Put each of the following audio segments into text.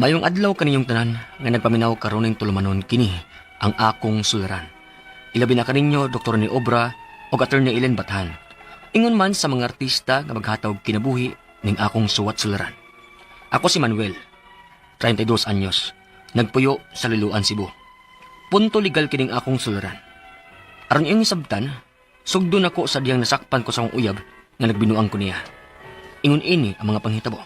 Mayong adlaw kaninyong tanan nga nagpaminaw karon ning tulumanon kini ang akong suliran. Ilabi na kaninyo Dr. ni Obra ug Attorney Ellen Bathan. Ingon man sa mga artista nga maghatag kinabuhi ning akong suwat suliran. Ako si Manuel, 32 anyos, nagpuyo sa Liloan, Cebu. Punto legal kining akong suliran. Aron iyong isabtan, sugdo nako sa diyang nasakpan ko sa akong uyab nga nagbinuang ko niya. Ingon ini ang mga panghitabo.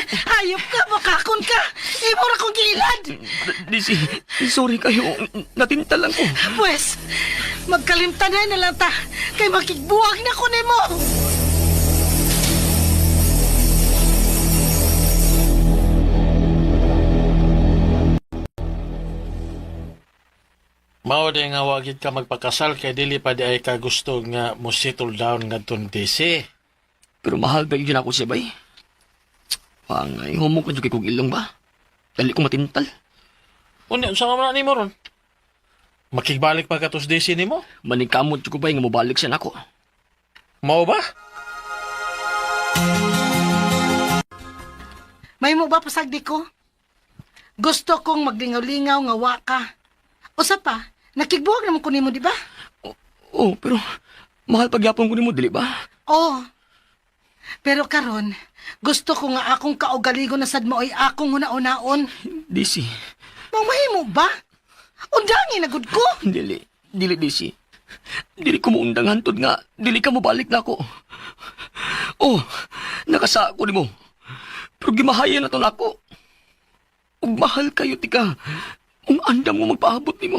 Hayop ka, makakon ka. Imo ra kong giilad. Disi, sorry kayo. Natintal lang ko. Pwes, magkalimtanan na lang ta. Kay makigbuwag na ko nimo. Mao di nga wagid ka magpakasal kay dili pa di ay ka gusto nga mo settle down ngadto ni DC. Pero mahal ba yun ako siya, bay? Pangay, humok na dyan kay kong ilong ba? Dali ko matintal. Unya unsa man na nimo ron? Makigbalik pa ka tos DC nimo? Maningkamot ko bay nga mobalik siya nako. Mao ba? May mo ba pasagdi ko? Gusto kong maglingaw-lingaw nga wa ka. Usa pa, nakigbuwag naman ko nimo, di ba? Oh, pero mahal pagyapon ko nimo dili ba? Oo. Pero karon, gusto ko nga akong kaugaligon na sad mo ay akong una-unaon. Disi, Mong mahimo ba? Undangi na gud ko. dili, dili disi. Dili ko muundang hantod nga, dili ka mobalik nako. Oh, nakasa ko nimo. Pero gimahayan na to nako. Ug mahal kayo tika. Ung andam mo magpaabot nimo.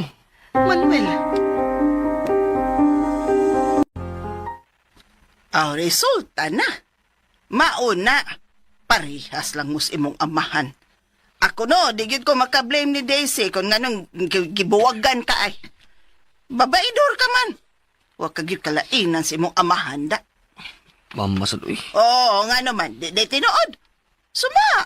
Manuel, Ang resulta na. Mauna, parehas lang mus imong amahan. Ako no, di gyud ko makablame ni Daisy kung nganong gibuwagan ka ay. Babaidor ka man. Wa ka gyud kalainan sa imong amahan da. Mama sa uy. Oo, nga naman, di, di tinuod. Suma.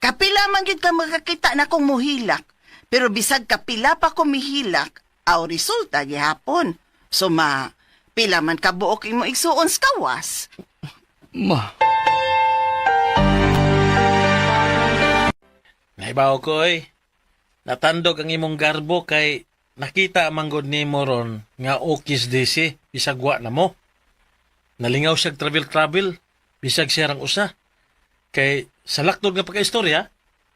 Kapila man gyud ka makakita na kong muhilak. Pero bisag kapila pa ko mihilak, aw resulta gihapon. Suma, pila man kabuok imo igsuon sa kawas. Ma, Naibaw ko oy. Natandog ang imong garbo kay nakita man gud nimo ron nga okis DC bisag wa na mo. Nalingaw siya travel travel bisag siya rang usa. Kay sa laktod nga pagkaistorya,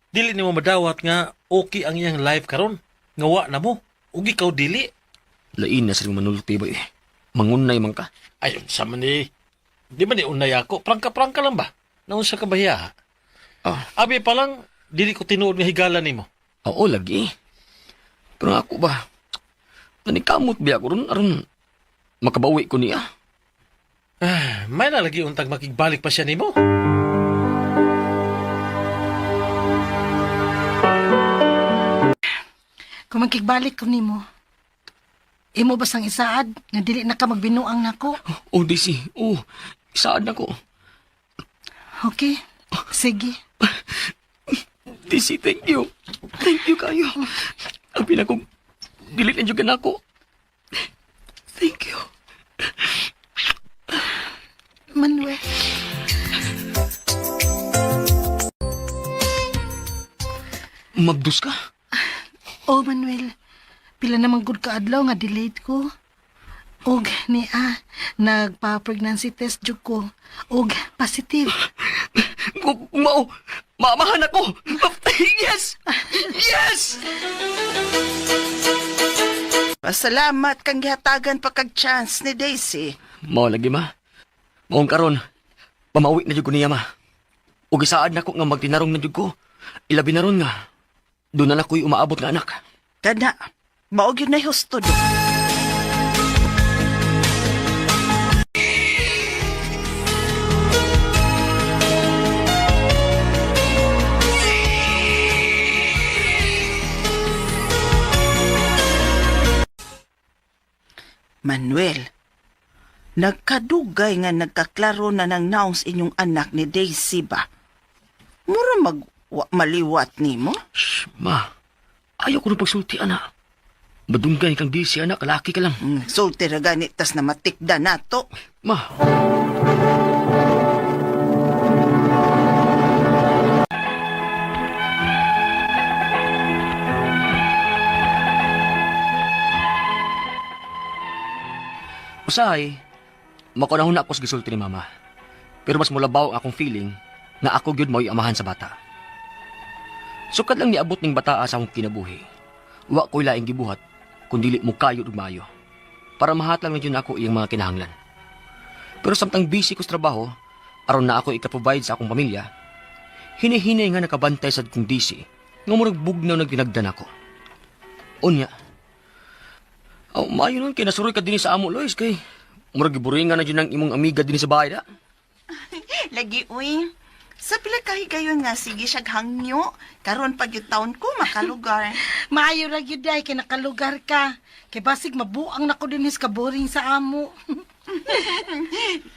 dili nimo madawat nga okay ang iyang life karon nga wa na mo ug ikaw dili. lain na sa manulti ba eh. Mangunay man ka. Ayon sa man ni di man ni unay ako, prangka-prangka lang ba? Naunsa ka ba hiya? Ah. Abi pa lang dili ko tinuod nga higala nimo. Oo, lagi. Pero ako ba, nanikamot biya ko ron, aron makabawi ko niya. Ah, may na lagi untag makigbalik pa siya nimo. kung magkigbalik ko nimo, imo ba sang isaad nga dili na ka magbinuang nako? Oh, Daisy, oh, saan ako? Okay? Sige. Daisy, thank you. Thank you kayo. Ang pinakong, dili na juga nako. Thank you. Manuel. Mabdus ka? Oh, Manuel. Pila naman gud ka adlaw nga delayed ko. Og niya, nagpa-pregnancy test jud ko. Og positive. Mao, mamahan ako. Yes! Yes! Pasalamat kang gihatagan pa kag chance ni Daisy. Mao lagi ma. Maong karon, pamawi na jud ko niya ma. Ug isaad nako nga magtinarong na jud ko. Ilabi na ron nga. Doon na ako'y umaabot nga anak. Kana, mao gyud na husto do. Manuel, nagkadugay nga nagkaklaro na ng naong sa inyong anak ni Daisy ba? Mura mag maliwat nimo? Shh, ma. Ayaw ko rin pagsulti, ana. Madunggan kang Daisy, anak. Kalaki ka lang. Sulti ra gani tas na matikda nato. Ma. Usahay, makunahon na ako sa gisulti ni mama. Pero mas mulabaw ang akong feeling na ako gyud mao'y amahan sa bata. Sukad lang niabot ning bataa sa akong kinabuhi. Wa ko'y laing gibuhat kun dili mo kayo ug maayo. Para mahatlag na gyud ako iyang mga kinahanglan. Pero samtang busy ko sa trabaho, aron na ako ika-provide sa akong pamilya, hinihinay nga nakabantay sa kong DC, nga murag bugnaw nagtinagdan ako. Unya, oh, maayo nun, kay nasuroy ka din sa amo, Lois, kay murag giburingan na dyan ang imong amiga din sa bahay da. Lagi uy. Sa pila kahigayon nga sige siya hangyo, karon pag yung taon ko makalugar. Maayo ra gyud ay kay nakalugar ka. Kay basig mabuang nako dinhi sa kaboring sa amo.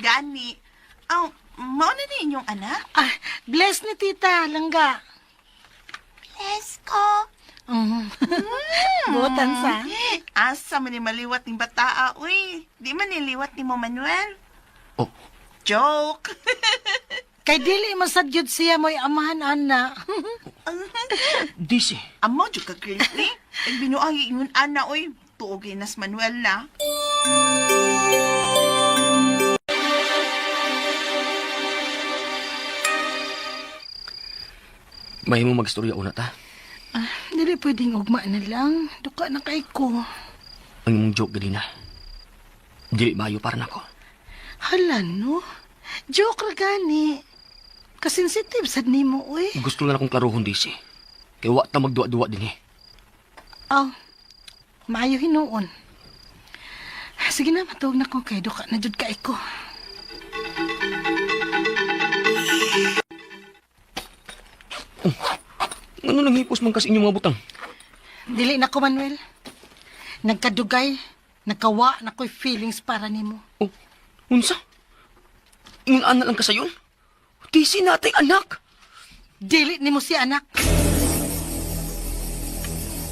Gani. Aw, mao na ni inyong anak? Ah, bless ni tita, langga. Bless ko. Mm. Buotan sa. Asa man ni maliwat ning bataa, uy. Di man niliwat ni mo Manuel. Oh, Joke. Kay dili man sad gyud siya mo'y amahan ana. DC. Amo jud ka girl, eh. Ang binuang ingon ana, uy. Tuogin nas Manuel na. May mo magstorya una ta. Ah, dili pwedeng ugma na lang. Duka na kay ko. Ang imong joke ganina. Dili maayo para nako. Hala no. Joke ra gani. Kasensitive sad nimo uy. Gusto lang akong klarohon, DC. Kay wa ta magduwa-duwa din eh. Aw. Maayo hinuon. Sige na, matuog na ko kay duka na jud kay ko. Ano nang hipos man kas inyong mga butang? Dili na ko, Manuel. Nagkadugay, nagkawa na ko'y feelings para nimo. Oh, unsa? Ingon ana lang ka sayon? DC natay anak. Dili nimo si anak.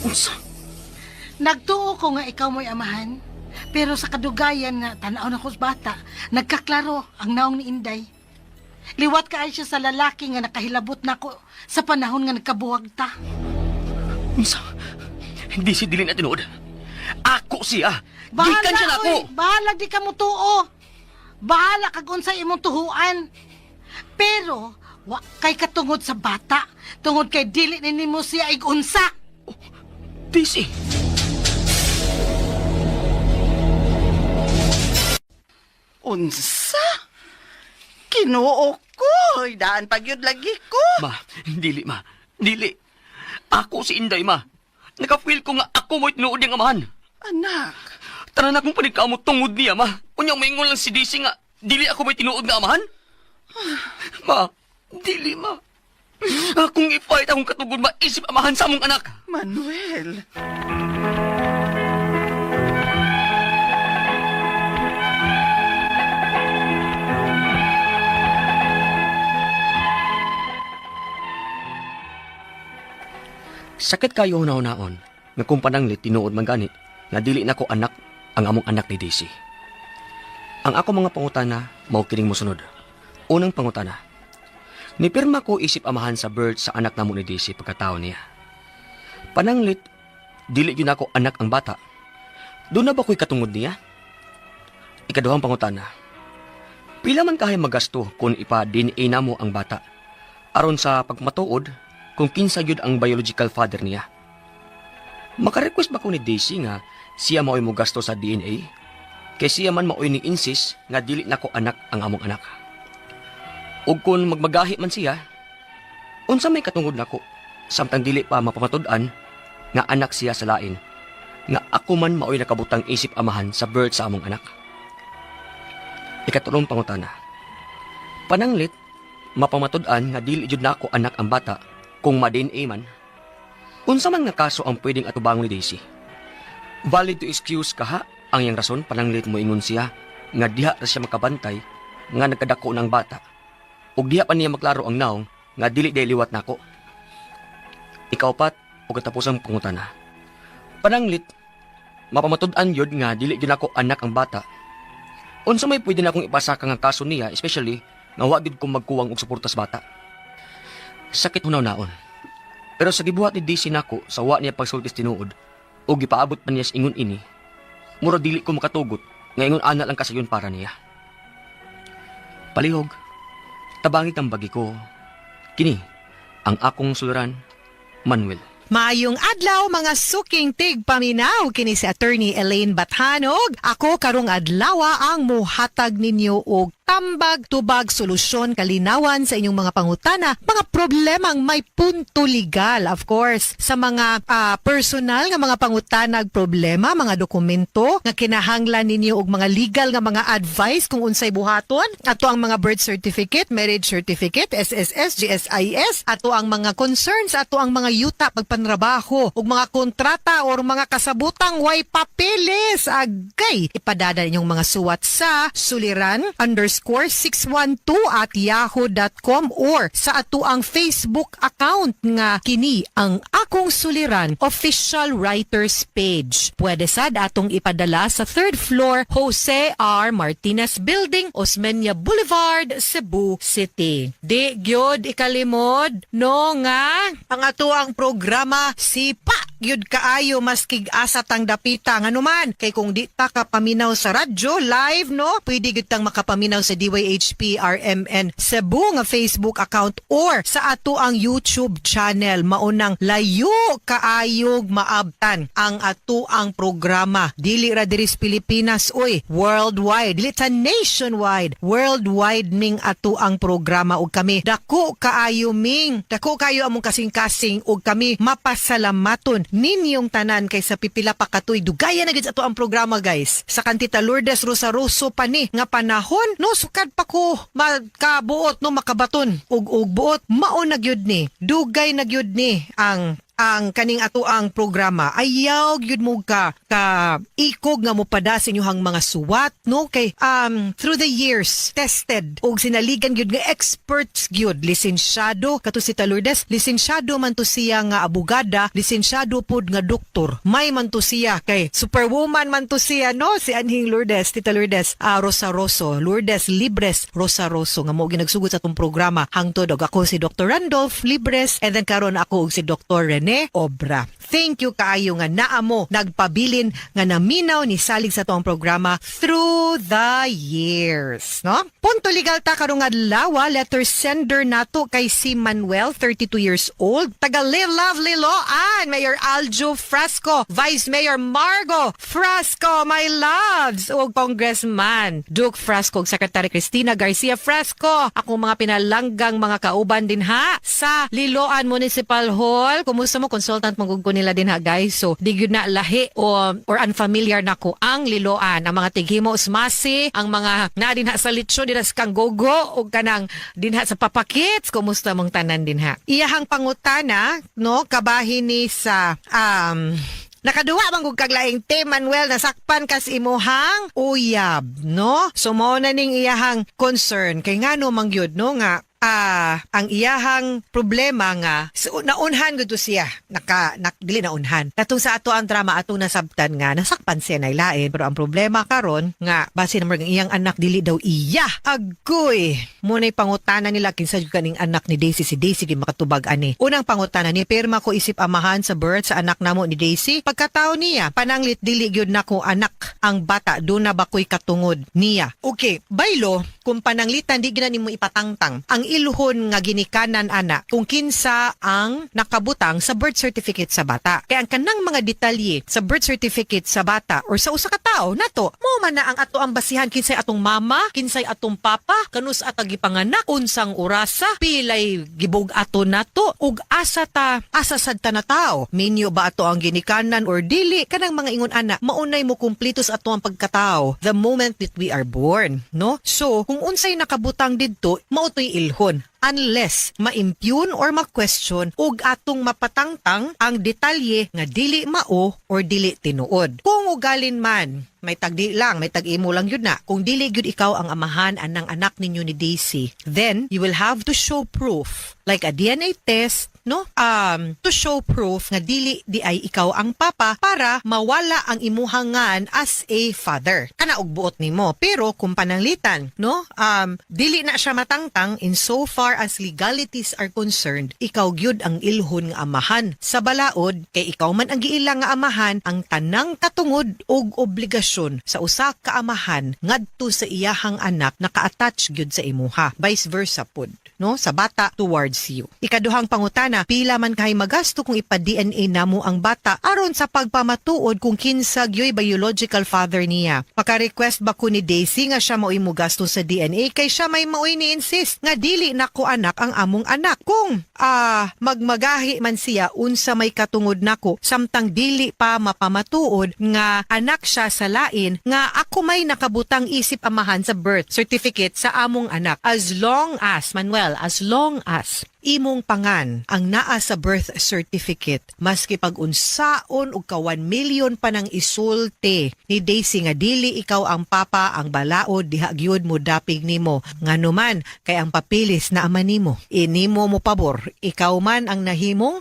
Unsa? Nagtuo ko nga ikaw mo'y amahan. Pero sa kadugayan nga tanaw na ko sa bata, nagkaklaro ang naong ni Inday. Liwat kaay siya sa lalaki nga nakahilabot nako sa panahon nga nagkabuwag ta. Unsa? DC dili na tinuod. Ako siya. Gikan siya nako. oy, bahala di ka mutuo. Bahala kag unsay imong tuhuan. Pero wa kay katungod sa bata, tungod kay dili ni nimo siya igunsa. DC. Unsa? Kinuo ko. Daan pag yun lagi ko. Ma, dili ma. Dili. Ako si Inday ma. Naka-feel ko nga ako mo'y tinuod niyang amahan. Anak. Tanan akong panigkaamot tungod niya, ma. Unya maingon lang si DC nga, dili ako may tinuod nga amahan. Ma, dili ma. Akong i-fight akong katugod maisip amahan sa among anak. Manuel. Sakit kayo hunahunaon nga kung pananglit tinuod man gani nga dili nako anak ang among anak ni Daisy. Ang ako mga pangutana mao kining mosunod. Unang pangutana. Nipirma ko isip amahan sa birth sa anak namo ni Daisy pagkatao niya. Pananglit dili gyud nako anak ang bata. Doon na ba ko'y katungod niya? Ikaduhang pangutana. Pila man kahay magasto kung ipa-DNA namo ang bata aron sa pagmatuod kung kinsa gyud ang biological father niya. Maka-request ba ko ni Daisy nga siya mao'y mogasto sa DNA? Kay siya man mao'y ni insist nga dili nako anak ang among anak. Ug kung magmagahi man siya, unsa may katungod nako samtang dili pa mapamatud-an nga anak siya sa lain nga ako man mao'y nakabutang isip amahan sa birth sa among anak. Ikatulong pangutana. Pananglit, mapamatud-an nga dili jud nako anak ang bata kung ma-DNA man. Unsa man nga kaso ang pwedeng atubangon ni Daisy? Valid to excuse kaha ang iyang rason pananglit mo ingon siya nga diha ra siya makabantay nga nagkadako ng bata. Ug diha pa niya maklaro ang naong nga dili day liwat nako. Ikaupat o katapusang pangutana. Pananglit, Mapamatud-an yun nga dili gyud ako anak ang bata. Unsa may pwede na akong ipasaka nga kaso niya, especially nga wa gyud ko magkuwang og suporta sa bata. Sakit hunaw-naon. Pero sa gibuhat ni Daisy nako sa wa niya pagsulti sa tinuod ug gipaabot pa niya sa ingon ini, mura dili ko makatugot nga ingon ana lang kasayon para niya. Palihog, tabangi kang bagi ko. Kini, ang akong suliran, Manuel. Maayong adlaw, mga suking tigpaminaw, kini si Attorney Elaine Bathanog. Ako karong adlaw ang muhatag ninyo og tambag, tubag, solusyon, kalinawan sa inyong mga pangutana, mga problemang may punto legal, of course, sa mga personal nga mga pangutanag problema, mga dokumento nga kinahanglan ninyo og mga legal nga mga advice kung unsay buhaton. Ato ang mga birth certificate, marriage certificate, SSS, GSIS, ato ang mga concerns, ato ang mga yuta, pagpanrabaho, ug mga kontrata or mga kasabutang way papeles. Agay, ipadada inyong mga suwat sa suliran_612@yahoo.com or sa ato ang Facebook account nga kini ang akong suliran official writers page. Pwede sad atong ipadala sa third floor, Jose R. Martinez Building, Osmeña Boulevard, Cebu City. Di gyud ikalimod no nga ang ato ang programa sipa gyud kaayo maskig asa tang dapita, nganuman kay kung di ta ka paminaw sa radyo live, no, pwede gyud tang makapaminaw sa DYHP RMN Cebu nga Facebook account or sa ato ang YouTube channel. Maunang layo kaayog maabtan ang ato ang programa, dili ra diri sa Pilipinas oy, worldwide, dili ta nationwide, worldwide ning ato ang programa. Ug kami dako kaayo ming dako kaayo among kasing-kasing ug kami mapasalamaton ninyong tanan kay sa pipila pa katuig dugaya na gid sa ato ang programa, guys. Sa kan Tita Lourdes Rosaroso pa ni nga panahon, no, sukad pa ko makabuot, no, makabaton ug buot, mao na gyud ni, dugay na gyud ni ang kaning ato ang programa. Ayaw gyud mo ka ikog nga mopada sa inyong mga suwat, no, kay through the years tested og sinaligan gyud nga experts gyud, lisensyado kato si Lourdes, lisensyado man to siya nga abogada, lisensyado pod nga doktor, may man to siya kay superwoman man to siya, no, si anhing Lourdes, Tita Lourdes Rosaroso, Lourdes Libres Rosaroso, nga mo ginagsugod sa atong programa hangtod og ako si Dr. Randolph Libres and then karon ako og si Dr. Rene Obra. Thank you kaayo nga naa mo nagpabilin nga naminaw ni salig sa atong programa through the years, no? Punto legal ta karong adlaw, letter sender nato kay si Manuel, 32 years old, taga Live Love Liloan, Mayor Aljo Frasco, Vice Mayor Margo Frasco, my loves, ug Congressman Duke Frasco ug Secretary Cristina Garcia Frasco. Akong mga pinalanggang mga kauban din ha sa Liloan Municipal Hall. Kumusta mo? Consultant mo ko nila din ha, guys. So di gyud na lahi o or unfamiliar nako ang Liloan. Ang mga tighimo usmasi, ang mga na din ha sa lechon din sa Kanggogo ug kanang din ha sa Papakits. Kumusta mong tanan din ha? Iyahang pangutana, no, kabahin ni sa nakaduwa man gud kag laing te, Manuel, nasakpan kas imuhang uyab, no? So mao na ning iyahang concern kay ngano man gyud no nga ang iyahang problema nga so, naunhan gud to siya naka nak, dili naunhan katong sa ato ang drama, atong nasabtan nga nasakpan siya na lain, pero ang problema karon nga basin naman ang iyang anak dili daw iya. Agoy, muna'y pangutana nila, kinsa jud kaning anak ni Daisy? Si Daisy gyud makatubag ani. Unang pangutana ni, pirma ko isip amahan sa birth sa anak namo ni Daisy? Pagkatao niya, pananglit dili gyud nako anak ang bata, do na ba ko'y katungod niya? Okay, baylo, kung pananglitan di gina nimo ipatangtang ang ilhon nga ginikanan ana kung kinsa ang nakabutang sa birth certificate sa bata. Kaya ang kanang mga detalye sa birth certificate sa bata or sa usa ka tawo nato, mo man na ang ato ang basihan kinsay atong mama, kinsay atong papa, kanus ata gipanganak, unsang orasa, pilay gibug ato nato, ug asa ta, asa sad ta na tao. Minyo ba ato ang ginikanan or dili? Kanang mga ingon ana, maunay mo kumpleto sa ato ang pagkatao the moment that we are born, no? So, kung unsay nakabutang didto, mao to'y ilhon unless ma-impugn or ma-question ug atong mapatangtang ang detalye nga dili mao or dili tinuod. Kung ugalin man, may tagdi lang, may tag-imo lang yun na. Kung dili gyud ikaw ang amahan anang anak ninyo ni Daisy, then you will have to show proof like a DNA test. no, to show proof nga dili diay ikaw ang papa para mawala ang imuhangan as a father. Kana og buot nimo. Pero kung pananglitan, no, dili na siya matangtang in so far as legalities are concerned, ikaw gyud ang ilhon nga amahan. Sa balaod, kay ikaw man ang giila nga amahan, ang tanang katungod og obligasyon sa usa ka amahan ngadto sa iyahang anak naka-attach gyud sa imuha. Vice versa pud, no, sa bata towards you. Ikaduhang pangutana, pila man kay magasto kung ipa-DNA namo ang bata aron sa pagpamatuod kung kinsa gyoy biological father niya? Maka-request ba ko ni Daisy nga siya maoy mo gasto sa DNA kay siya may maoy ni insist nga dili nako anak ang among anak? Kung magmagahi man siya, unsa may katungod nako samtang dili pa mapamatuod nga anak siya sa lain nga ako may nakabutang isip amahan sa birth certificate sa among anak? As long as, Manuel, as long as imong pangan ang naa sa birth certificate, maski pag unsaon og ka 1 million pa nang isulti ni Daisy nga dili ikaw ang papa, ang balaod diha gyud mo dapig nimo. Ngano man kay ang papilis na ama nimo, inimo mo pabor, ikaw man ang nahimong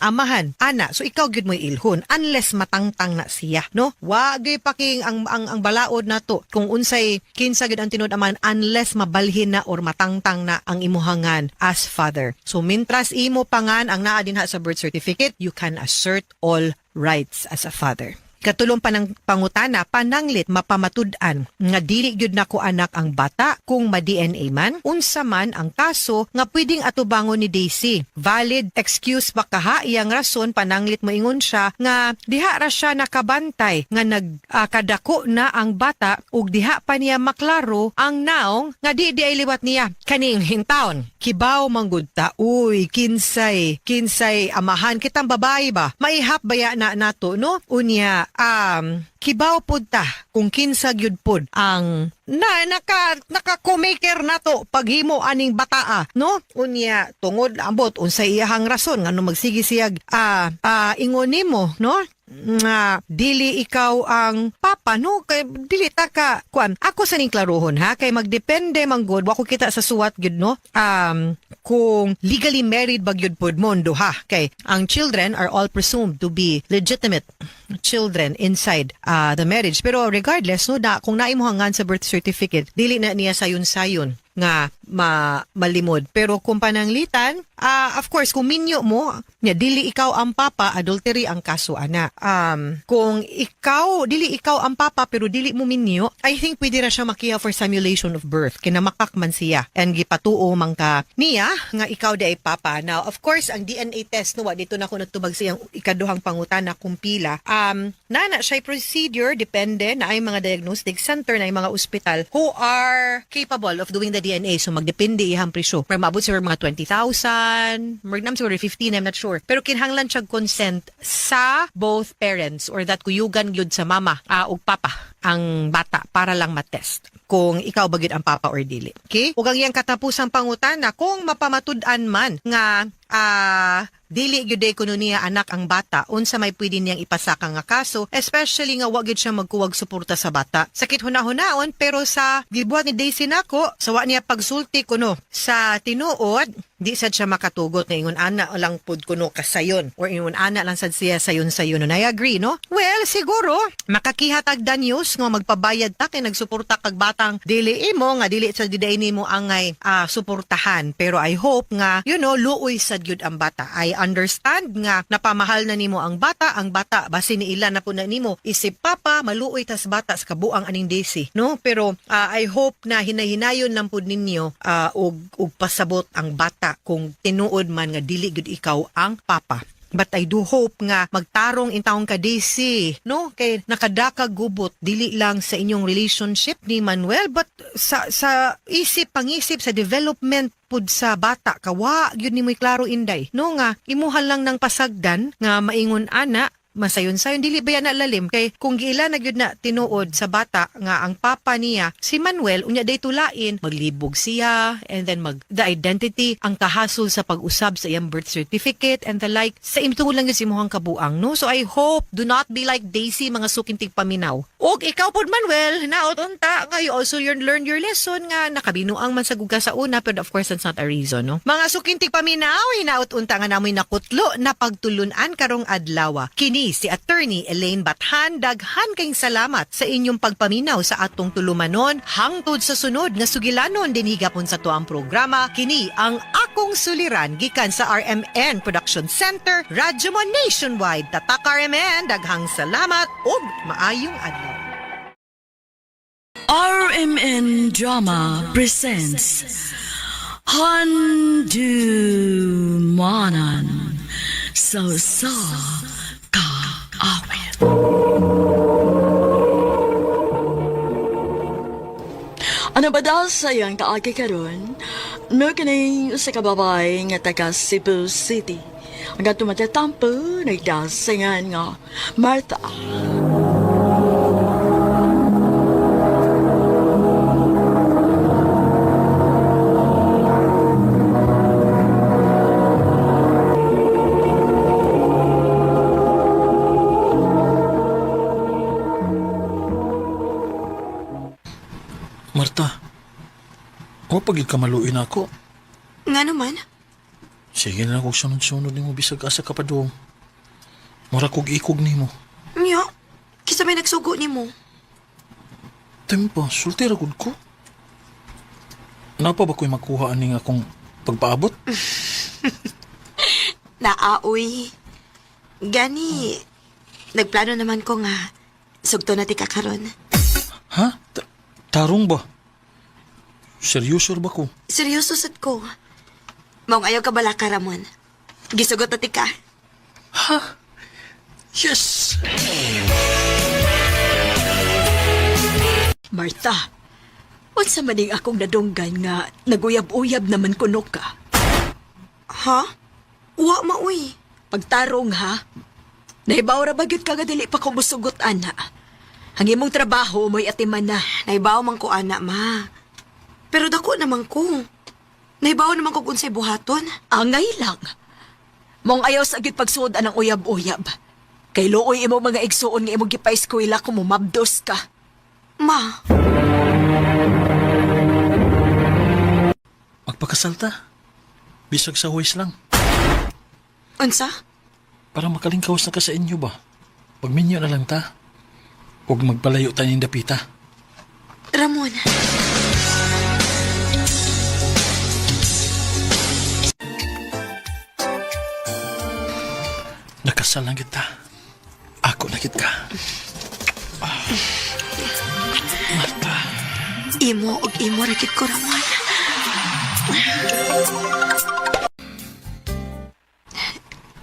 amahan ana, so ikaw gyud mo ilhon unless matangtang na siya, no? Wa gyud paking ang balaod nato kung unsay kinsa gyud ang tinuod amahan unless mabalhin na or matangtang na ang imuhangan as father. So mintras imo pangan ang naa dinha sa birth certificate, you can assert all rights as a father. Katulong pa ng pangutana, pananglit mapamatud-an nga dili gyud nako anak ang bata kung ma-DNA man, unsa man ang kaso nga pwedeng atubangon ni Daisy? Valid excuse ba kaha iyang rason pananglit moingon siya nga diha ra siya nakabantay nga nagkadako na ang bata ug diha pa niya maklaro ang naong nga di diay liwat niya kaning intawon? Kibaw manggod ta, uy, kinsay kinsay amahan kitang babae ba, maihap baya na nato, no? Unya kibaw pud ta kung kinsa gyud pud ang na naka naka co-maker nato paghimo aning bataa, no? Unya tungod ambot unsay iyahang rason ngano magsige siyag ingon nimo, no, nga dili ikaw ang papa, no, kay dili ta ka kuan. Ako sa ning klarohon ha, kay magdepende man gud, wa ko kita sa suwat gyud, no, kung legally married ba gyud pud mo duha, kay ang children are all presumed to be legitimate children inside the marriage. Pero regardless, no, na kung naimuhangan sa birth certificate, dili na niya sayon-sayon nga malimod. Pero kung pananglitan, of course, kung minyo mo, nya dili ikaw ang papa, adultery ang kaso ana. Kung ikaw, dili ikaw ang papa pero dili mo minyo, I think pwede ra siya makiha for simulation of birth. Kinamakak man siya. And gipatuo man ka niya nga ikaw diay papa. Now, of course, ang DNA test, no, wa dito na ko natubag sa iyang ikaduhang pangutana kung pila. Nana siya procedure, depende na ay mga diagnostic center na ay mga ospital who are capable of doing the DNA. So magdepende iyang presyo. Pero maabot siguro mga 20,000, magnam siguro 15, I'm not sure. Pero kinahanglan siya consent sa both parents or that kuyugan gyud sa mama ug papa ang bata para lang matest kung ikaw ba gyud ang papa or dili. Okay? Ug ang iyang katapusang pangutana, kung mapamatud-an man nga dili gyud day kuno niya anak ang bata, unsa may pwede niyang ipasaka nga kaso, especially nga wa gyud siya magkuwag suporta sa bata? Sakit hunahunaon, pero sa gibuhat ni Daisy nako, sa wa niya pagsulti kuno sa tinuod, di sad siya makatugot na ingon ana lang pud kuno kasayon or ingon ana lang sad siya sayon-sayon. And I agree, no? Well, siguro makakiha tag danyos nga magpabayad ta kay nagsuporta kag batang dili imo, nga dili sa diday nimo angay suportahan. Pero I hope nga luoy sad gyud ang bata. I understand nga napamahal na nimo ang bata. Ang bata basin ni ila na po na nimo isip papa, maluoy tas bata sa kabuang aning Daisy, no? Pero I hope na hinahinayon lang pud ninyo og pasabot ang bata kung tinuod man nga dili gyud ikaw ang papa. But I do hope nga magtarong intawon ka, Daisy, no? Kay nakadakag gubot dili lang sa inyong relationship ni Manuel but sa isip, pangisip, sa development pud sa bata kawa gyud nimoy klaro, inday, no, nga imuha lang ng pasagdan nga maingon ana. masayon-sayon dili ba yan na lalim kay kung giila na gyud na tinuod sa bata nga ang papa niya si Manuel unya day tulain maglibog siya and then mag the identity ang kahasol sa pag-usab sa iyang birth certificate and the like sa imtungod lang yun sa imuhang kabuang, no? So I hope do not be like Daisy, mga sukintig paminaw. Og ikaw pod, Manuel, naot unta nga you also learn your lesson nga nakabinuang man sa guga sa una, pero of course that's not a reason, no? Mga sukintig paminaw, hinaot unta nga namoy nakutlo na pagtulunan karong adlaw. Kini si Attorney Elaine Bathan, daghan kayong salamat sa inyong pagpaminaw sa atong tulumanon hangtod sa sunod nga sugilanon dinhi gapon sa tuang programa. Kini ang Akong Suliran gikan sa RMN Production Center, Radyo Mo Nationwide. Tatak RMN, daghang salamat ug maayong adlaw. RMN Drama presents Handu Manan So Sa Ka Awit. Ano ba daw sa iyang kaagi karon? Mo kining usa ka babae nga taga Cebu City. Ang ato matatampo nagdasingan nga Martha. Marta, o pagid ka maluin ako. Nga naman, Sige na lang kog sunod-sunod nimo bisag asa ka pa doong. Mura kog ikog nimo. niya, kisa may nagsugo ni mo. Tempo, sultira gud ko. Napa ba ko'y makuha aning akong pagpaabot? Naaoy. Gani, nagplano naman ko nga, sugto na ti kakaron. Ha? Tarong ba? Seryoso ba ko? Seryoso sad ko. Maong ayaw ka bala ka, Ramon. Gisugot na ti ka. Ha? Yes! Martha, unsa maning akong nadunggan nga naguyab-uyab naman kuno ka? Ha? Wa maoy. Pagtarong ha? Nahibaw ra ba gyud ka nga dili pa ko musugot ana? Ang imong trabaho mo'y atiman na. Naibaw man ko, ana, ma. Pero dako naman ko. Naibaw naman ko kung unsay buhaton. Angay lang. Mong ayaw sa gyud pagsuod anang uyab-uyab. Kay luoy imo mga igsuon nga imong gipa-eskwela kung mumabdos ka. Ma, Magpakasal ta. Bisag sa huwis lang. unsa? Para makalingkawas na ka sa inyo ba? Pagminyo na lang ta. Huwag magpalayo tayo ng dapita. Ramon. Nakasal lang kita. Ako na kita. Ah. Marta. Imo og imo rakit ko, Ramon.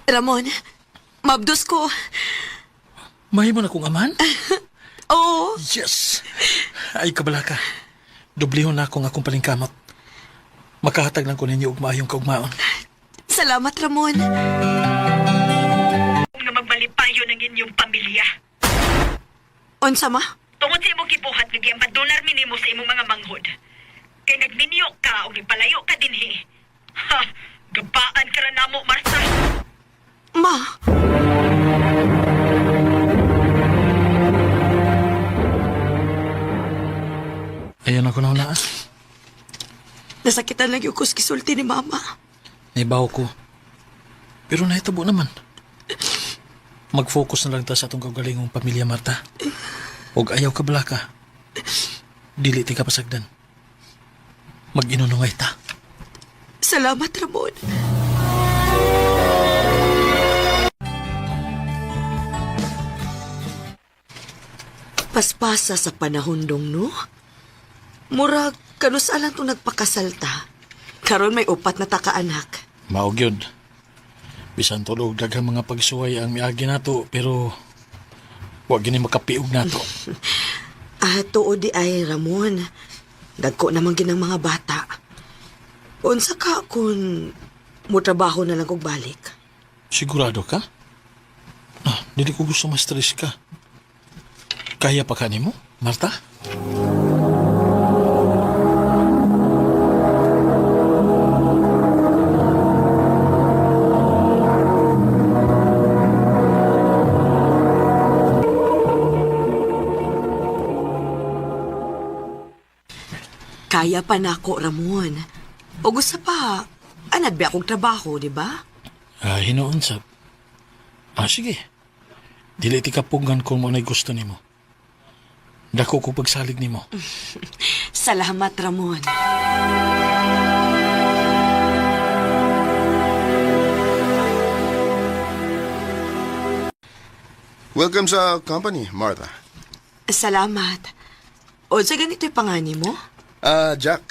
Ramon, mabdos ko. Mahimo na kong aman? Oo. Yes! Ay, kabala ka. Dublihon na akong akong palingkamot. Makahatag lang ko ninyo og maayong kaugmaon. Salamat, Ramon. Nga magbalipayo ng inyong pamilya. Unsa ma? Tungod sa imong gibuhat nga giambandonar minimo sa imong mga manghod. Kay nagminyo ka o nagpalayo ka dinhi. Ha, gabaan ka ra namo, Martha. Ma, Ayan ako na una. nasakitan lang yung kuskisulti ni Mama. Naibaw ko. Pero nahitabo naman. Mag-focus na lang ta sa atong kaugalingong pamilya, Marta. Og ayaw ka bala ka. Dili ti ka pasagdan. Mag-inunungay ta. Salamat, Ramon. Paspasa sa panahon dong, no? Murag, kanus alang itong nagpakasalta. Karon may upat na taka-anak. Maog yun. Bisan tulog daghang mga pagsuway ang miagi nato pero wa gini makapiog nato. Ah, tuod di ay, Ramon. Dagko naman ginang mga bata. Unsa ka kung mo trabaho na lang kog balik. Sigurado ka? Ah, Dili ko gusto ma-stress ka. Kaya pa ka nimo, Marta? Kaya pa nako, Ramon. O gusto pa, anad ba akong trabaho, di ba? Ah, hinuon sab. Ah, sige. Dili ti kapugan kung mo na'y gusto nimo. Dako ko pagsalig nimo. Salamat, Ramon. Welcome sa company, Martha. Salamat. O sa ganito'y pangani mo? Ah, Jack.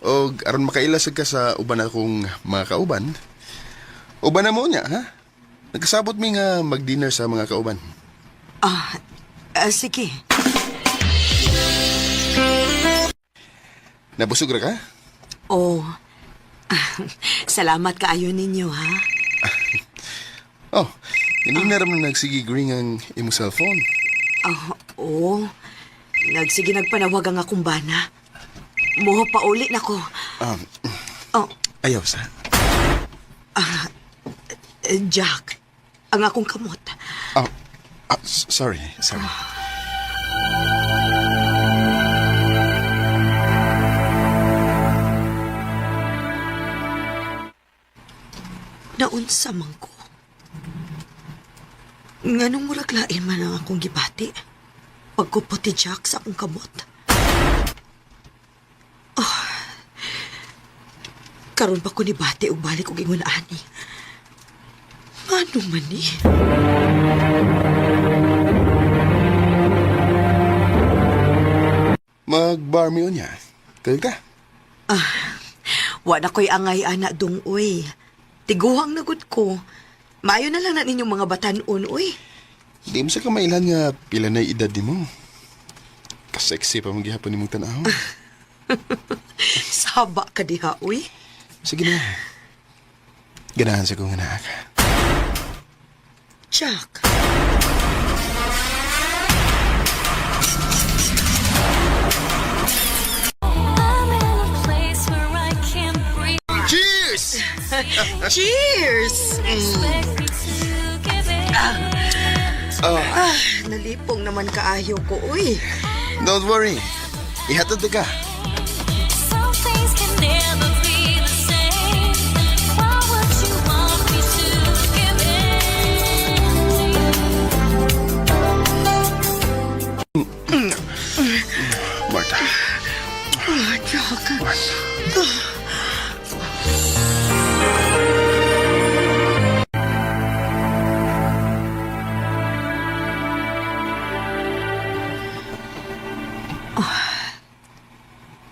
Og aron makailasag ka sa uban akong mga kauban. Uban na mo niya, ha? Nagkasabot mi nga mag-dinner sa mga kauban. Ah, sige. Nabusog ra ka? Oh, salamat kaayo ninyo, ha? Oh, kanina ra man nagsige ring ang imong cellphone. Ah, oo. Nagsige nagpanawag ang akong bana. Muho pa uli na ko. Oh, Ayaw sa. Jack, ang akong kamot. Oh, sorry, sorry. Naunsa man ko. Nganong murag lain man ang akong gibati. Pagkupot ni Jack sa akong kamot. Oh, karon pa ko ni bati og balik og ingon ani. Ngano man ni? Mag-bar mi unya. Kayo ka? Wa na ko'y angay ana dong uy. Tiguhang nagud ko. Maayo na lang na ninyong mga batanon uy. Di mo sa kamailan nga pila na edad ni mo. Kaseksi pa mong gihapon nimong tan-aw. Saba ka diha uy. Sige na. Ganahan sa kong anak. Jack. Cheers! Cheers! Ah, nalipong naman kaayo ko uy. Don't worry. Ihatod na ka. Some things can never be the same. Why would you want me to give in? Marta. Ah, Jack. Ah,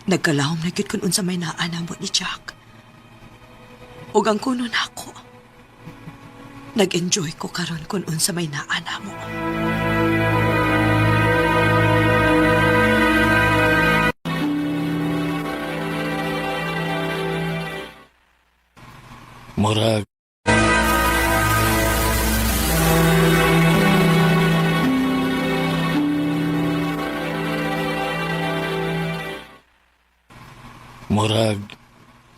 Nagkalahom na gyud kun unsa may naa namo ni Jack. Ug ang kuno nako. Nag-enjoy ko karon kun unsa may naa namo. Murag Murag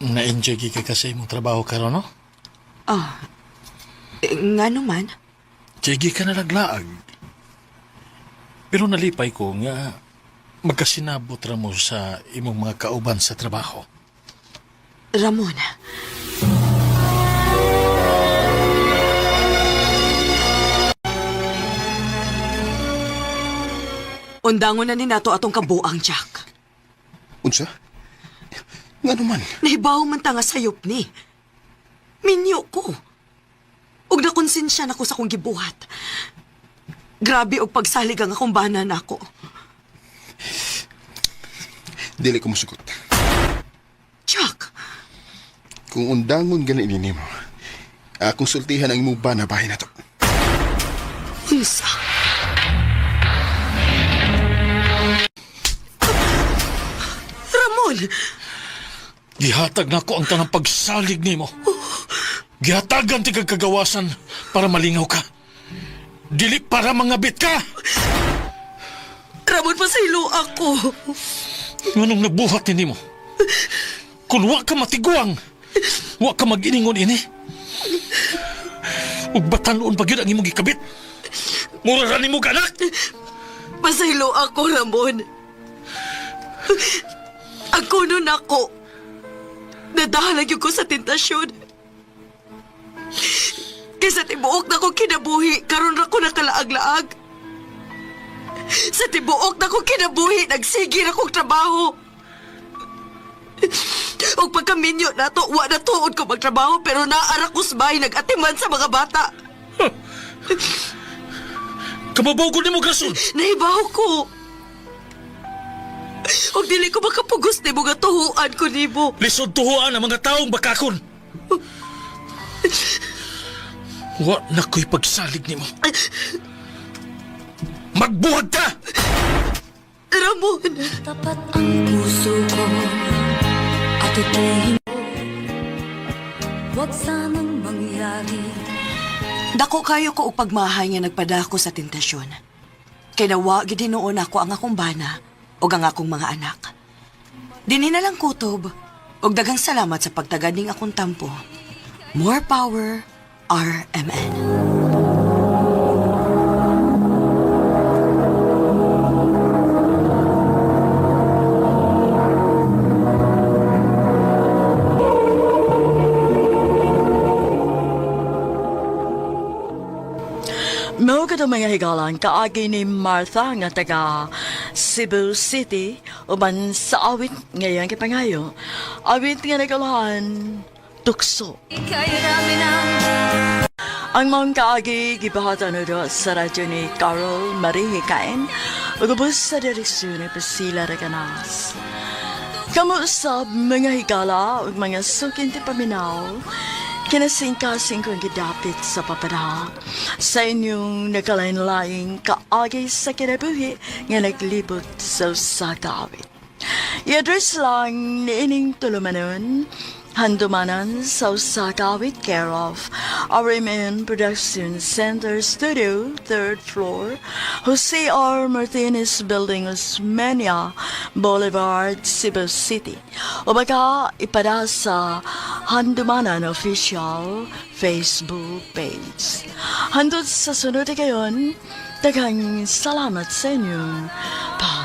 na-enjoy gyud ka kasi imong trabaho karon, no? Ah. Eh, ngano man? Sige ka na naglaag. Pero nalipay ko nga magkasinabot ra mo sa imong mga kauban sa trabaho. Ramon. Undangon na ni nato atong kabuang, Jack. Unsa? Nga naman. Nahibaw man ta nga sayop ni. Minyo ko. Ug nakonsensya na ko sa akong gibuhat. Grabe og pagsalig ang akong bana nako. Dili ko musugot. Jack, Kung undangon gani ini nimo, akong sultihan ang imong bana bahin na to. unsa? Ramon! Gihatag nako ang tanang pagsalig nimo. Gihatagan ti kag kagawasan para malingaw ka. Dili para mangabit ka! Ramon, pasaylo ako. Nganong nabuhat ni nimo? Kung wa ka matiguang, wa ka mag-iningon ini. Ug batanon pa gyud ang imong gikabit. Mura ra nimo anak. Pasaylo ako, Ramon. Ang kuno nako. Nadahalag yun ko sa tentasyon. Kaysa tibuok na ko kinabuhi, karon ra ko nakalaag-laag. Sa tibuok na ko kinabuhi, nagsige ra kong trabaho. Og pagkaminyo na to, wa na tuod ko magtrabaho, pero naara ko sa bahay, nag-atiman sa mga bata. Kababaw ko nimo grason. Nahibaw ko. Og dili ko makapugos nimo nga tuhuan ko nimo. Lisod tuhuan ang mga taong bakakon. Wa na ko'y pagsalig nimo. Magbuhag ka! Ramon, Tapat ang puso ko at ito'y huwag sanang mangyari. Dako kayo ko og pagmahay nga nagpadako sa tentasyon. Kay nawa gid hinuon ako ang akong bana ug ang akong mga anak. Dinhi na lang kutob ug daghang salamat sa pagtagad ning akong tampo. More power, RMN. Mao kadto mga higalan kaagi ni Martha nga taga Cebu City uban sa awit ngayang gipangayo. Awit nga nagalahan tukso. Ika'y rami ng Ang mga kaagi gibahatan na sa radyo ni Carol Marie Hikain ug ubos sa direksyon ni Priscilla Recanas. Kamo usab mga higala ug mga sukin ti paminaw, kinasingkasing kong gidapit sa papada sa inyong nakalain-laing kaagi sa kinabuhi nga naglibot sa usa ka awit. I-address lang niining tulumanon, handumanan sa usa ka awit, care of RMN Production Center Studio, third floor, Jose R. Martinez Building, Osmeña Boulevard, Cebu City. O baka ipada sa Handumanan Official Facebook page. Handot sa sunod kayon, daghang salamat sa inyong pag